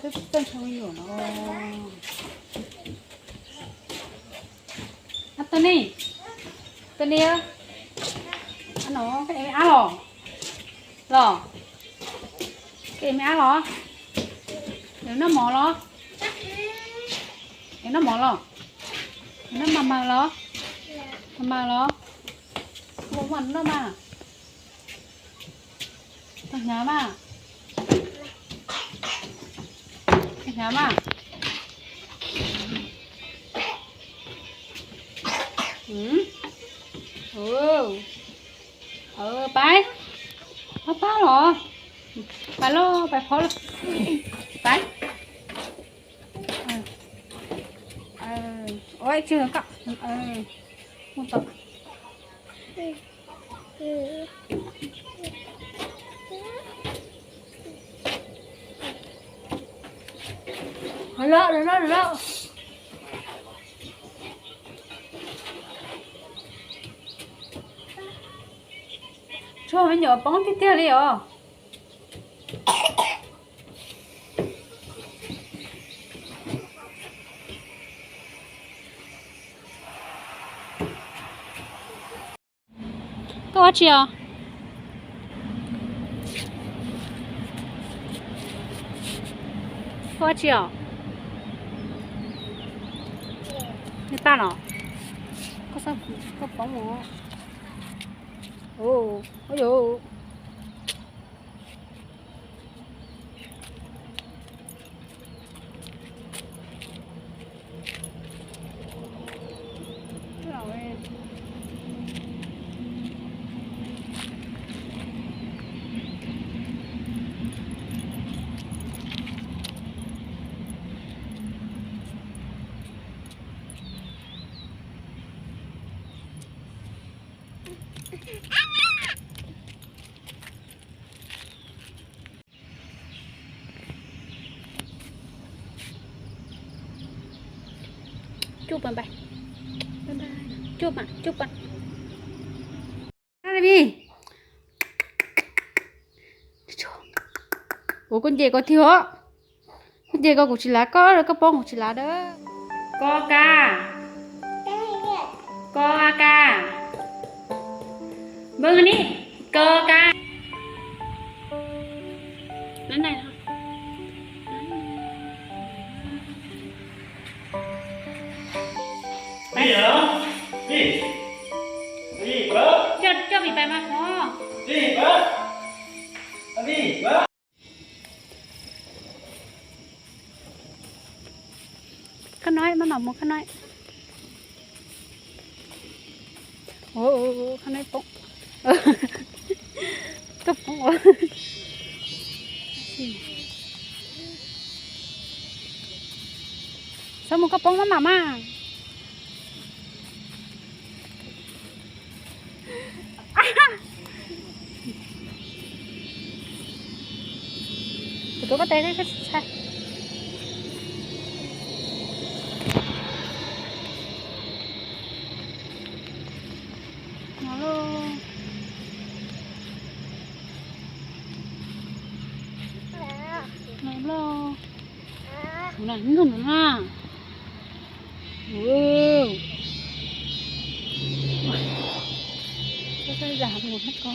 Toj ntsha me nyuam no. Ab, Tony, Tony, no koj ev me ab los? Los, koj ev me ab los? Ev noj mov los? Ev noj mov los? Ev noj mas mas los? Mas mas los? Ua mas noj mas. Tau hnyav mas. Tau hnyav mas. Pab, pab los. Pab los, pab phob los. Pab. Ua tsis kom mus tom. Los, los, los, los. Tshuav me nyuam poob tiag tiag li os. Koj ua tsi os? Koj ua tsi os? Nws paj los? Koj, koj poob os. Cub pas, cub pas, cub pas. Ua koj nce koj tiag os. Koj nce koj kuv tsis lav koj, koj poob kuv tsis lav dab. Ko ka. Ko a ka. Npawg ni. Ko ka. Coj, coj vim pais mas hov. Khab noib, maj mam mus khab noib. Khab noib poob. Koj poob ua. Txhob mus koj poob maj mam mas. Kuv tuav koj tes, koj tsis ntshai. No lauj. No lauj. Kuv na, nug no na. Koj zam mus hab ko.